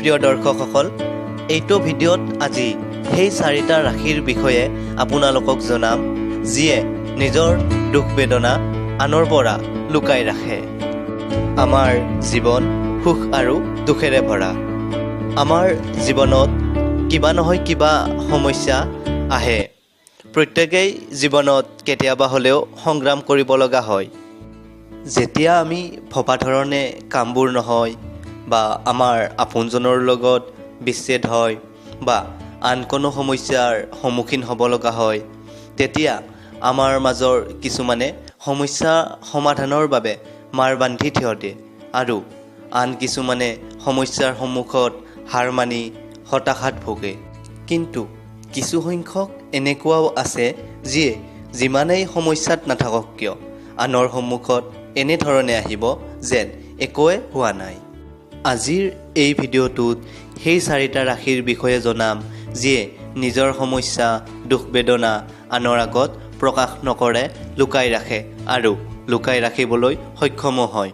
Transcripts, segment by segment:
প্ৰিয় দৰ্শকসকল, এইটো ভিডিঅ'ত আজি সেই চাৰিটা ৰাশিৰ বিষয়ে আপোনালোকক জনাম যিয়ে নিজৰ দুখ বেদনা আনৰ পৰা লুকাই ৰাখে। আমাৰ জীৱন সুখ আৰু দুখেৰে ভৰা। আমাৰ জীৱনত কিবা নহয় কিবা সমস্যা আহে। প্ৰত্যেকেই জীৱনত কেতিয়াবা হ'লেও সংগ্ৰাম কৰিব লগা হয়। যেতিয়া আমি ভবা ধৰণে কামবোৰ নহয় বা আমাৰ আপোনজনৰ লগত বিচ্ছেদ হয় বা আন কোনো সমস্যাৰ সন্মুখীন হ'ব লগা হয়, তেতিয়া আমাৰ মাজৰ কিছুমানে সমস্যা সমাধানৰ বাবে মাৰ বান্ধি থিয় দিয়ে আৰু আন কিছুমানে সমস্যাৰ সন্মুখত হাৰ মানি হতাশাত ভোগে। কিন্তু কিছুসংখ্যক এনেকুৱাও আছে যিয়ে যিমানেই সমস্যাত নাথাকক কিয় আনৰ সন্মুখত এনেধৰণে আহিব যেন একোৱে হোৱা নাই। আজিৰ এই ভিডিঅ'টোত সেই চাৰিটা ৰাশিৰ বিষয়ে জনাম যিয়ে নিজৰ সমস্যা, দুখ বেদনা আনৰ আগত প্ৰকাশ নকৰে, লুকাই ৰাখে আৰু লুকাই ৰাখিবলৈ সক্ষমো হয়।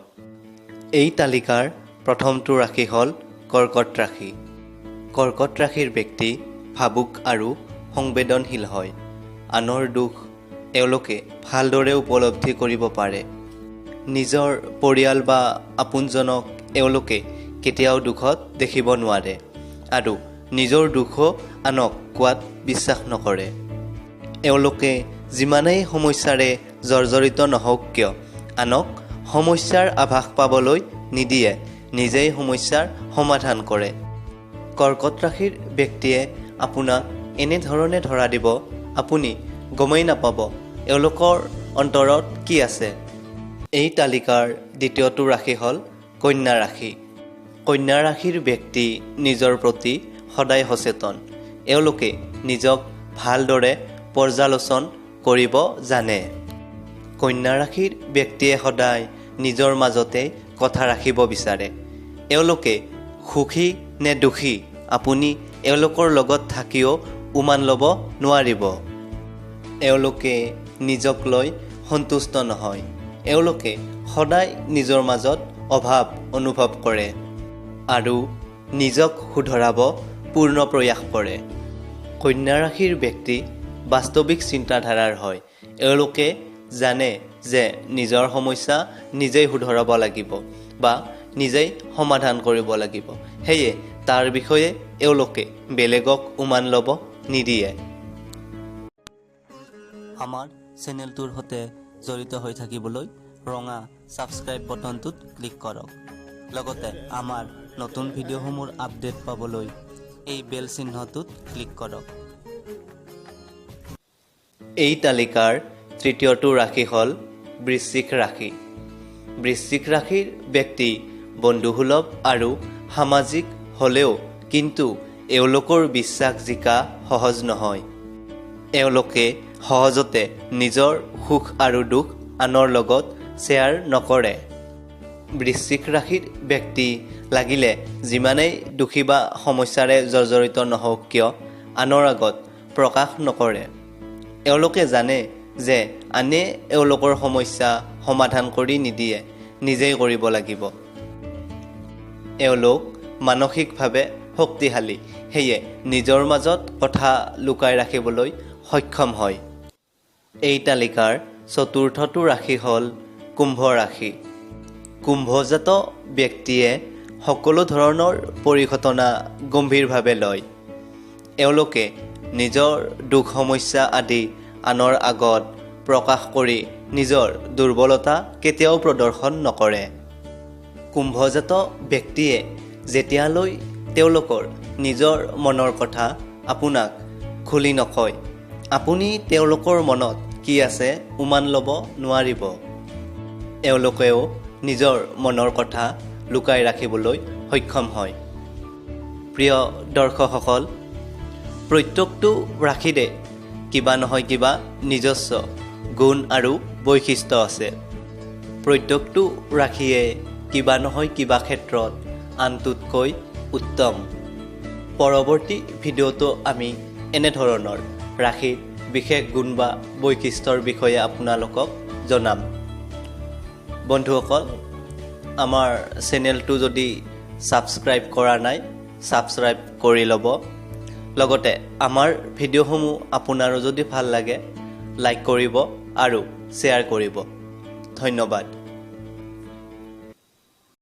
এই তালিকাৰ প্ৰথমটো ৰাশি হ'ল কৰ্কট ৰাশি। কৰ্কট ৰাশিৰ ব্যক্তি ভাবুক আৰু সংবেদনশীল হয়। আনৰ দুখ এওঁলোকে ভালদৰে উপলব্ধি কৰিব পাৰে। নিজৰ পৰিয়াল বা আপোনজনক এওঁলোকে কেতিয়াও দুখত দেখিব নোৱাৰে আৰু নিজৰ দুখো আনক কোৱাত বিশ্বাস নকৰে। এওঁলোকে যিমানেই সমস্যাৰে জৰ্জৰিত নহওক কিয় আনক সমস্যাৰ আভাস পাবলৈ নিদিয়ে, নিজেই সমস্যাৰ সমাধান কৰে। কৰ্কট ৰাশিৰ ব্যক্তিয়ে আপোনাক এনেধৰণে ধৰা দিব, আপুনি গমেই নাপাব এওঁলোকৰ অন্তৰত কি আছে। এই তালিকাৰ দ্বিতীয়টো ৰাশি হ'ল কন্যা ৰাশি। কন্যা ৰাশিৰ ব্যক্তি নিজৰ প্ৰতি সদায় সচেতন। এওঁলোকে নিজক ভালদৰে পৰ্যালোচনা কৰিব জানে। কন্যা ৰাশিৰ ব্যক্তিয়ে সদায় নিজৰ মাজতে কথা ৰাখিব বিচাৰে। এওঁলোকে সুখী নে দুখী আপুনি এওঁলোকৰ লগত থাকিও উমান ল'ব নোৱাৰিব। এওঁলোকে নিজক লৈ সন্তুষ্ট নহয়। এওঁলোকে সদায় নিজৰ মাজত অভাৱ অনুভৱ কৰে আৰু নিজক শুধৰাব পূৰ্ণ প্ৰয়াস কৰে। কন্যা ৰাশিৰ ব্যক্তি বাস্তৱিক চিন্তাধাৰাৰ হয়। এওঁলোকে জানে যে নিজৰ সমস্যা নিজেই শুধৰাব লাগিব বা নিজেই সমাধান কৰিব লাগিব, সেয়ে তাৰ বিষয়ে এওঁলোকে বেলেগক উমান ল'ব নিদিয়ে। আমাৰ চেনেলটোৰ সৈতে জড়িত হৈ থাকিবলৈ ৰঙা ছাবস্ক্ৰাইব বটনটোত ক্লিক কৰক। লগতে আমাৰ নতুন ভিডিঅ'সমূহৰ আপডেট পাবলৈ এই বেল চিহ্নটোত ক্লিক কৰক। এই তালিকাৰ তৃতীয়টো ৰাশি হ'ল বৃশ্চিক ৰাশি। বৃশ্চিক ৰাশিৰ ব্যক্তি বন্ধুসুলভ আৰু সামাজিক হ'লেও কিন্তু এওঁলোকৰ বিশ্বাস জিকা সহজ নহয়। এওঁলোকে সহজতে নিজৰ সুখ আৰু দুখ আনৰ লগত শ্বেয়াৰ নকৰে। বৃশ্চিক ৰাশিৰ ব্যক্তি লাগিলে যিমানেই দুখী বা সমস্যাৰে জৰ্জৰিত নহওক কিয় আনৰ আগত প্ৰকাশ নকৰে। এওঁলোকে জানে যে আনে এওঁলোকৰ সমস্যা সমাধান কৰি নিদিয়ে, নিজেই কৰিব লাগিব। এওঁলোক মানসিকভাৱে শক্তিশালী, সেয়ে নিজৰ মাজত কথা লুকাই ৰাখিবলৈ সক্ষম হয়। এই তালিকাৰ চতুৰ্থটো ৰাশি হ'ল কুম্ভ ৰাশি। কুম্ভজাত ব্যক্তিয়ে সকলো ধৰণৰ পৰিঘটনা গম্ভীৰভাৱে লয়। এওঁলোকে নিজৰ দুখ সমস্যা আদি আনৰ আগত প্ৰকাশ কৰি নিজৰ দুৰ্বলতা কেতিয়াও প্ৰদৰ্শন নকৰে। কুম্ভজাত ব্যক্তিয়ে যেতিয়ালৈ তেওঁলোকৰ নিজৰ মনৰ কথা আপোনাক খুলি নকয়, আপুনি তেওঁলোকৰ মনত কি আছে উমান ল'ব নোৱাৰিব। এওঁলোকেও নিজৰ মনৰ কথা লুকাই ৰাখিবলৈ সক্ষম হয়। প্ৰিয় দৰ্শকসকল, প্ৰত্যেকটো ৰাশিৰে কিবা নহয় কিবা নিজস্ব গুণ আৰু বৈশিষ্ট্য আছে। প্ৰত্যেকটো ৰাশিয়ে কিবা নহয় কিবা ক্ষেত্ৰত আনটোতকৈ উত্তম। পৰৱৰ্তী ভিডিঅ'টো আমি এনেধৰণৰ ৰাশিৰ বিশেষ গুণ বা বৈশিষ্ট্যৰ বিষয়ে আপোনালোকক জনাম। বন্ধুসকল, আমাৰ চেনেলটো যদি ছাবস্ক্ৰাইব কৰা নাই, ছাবস্ক্ৰাইব কৰি ল'ব। লগতে আমাৰ ভিডিঅ'সমূহ আপোনাৰো যদি ভাল লাগে, লাইক কৰিব আৰু শ্বেয়াৰ কৰিব। ধন্যবাদ।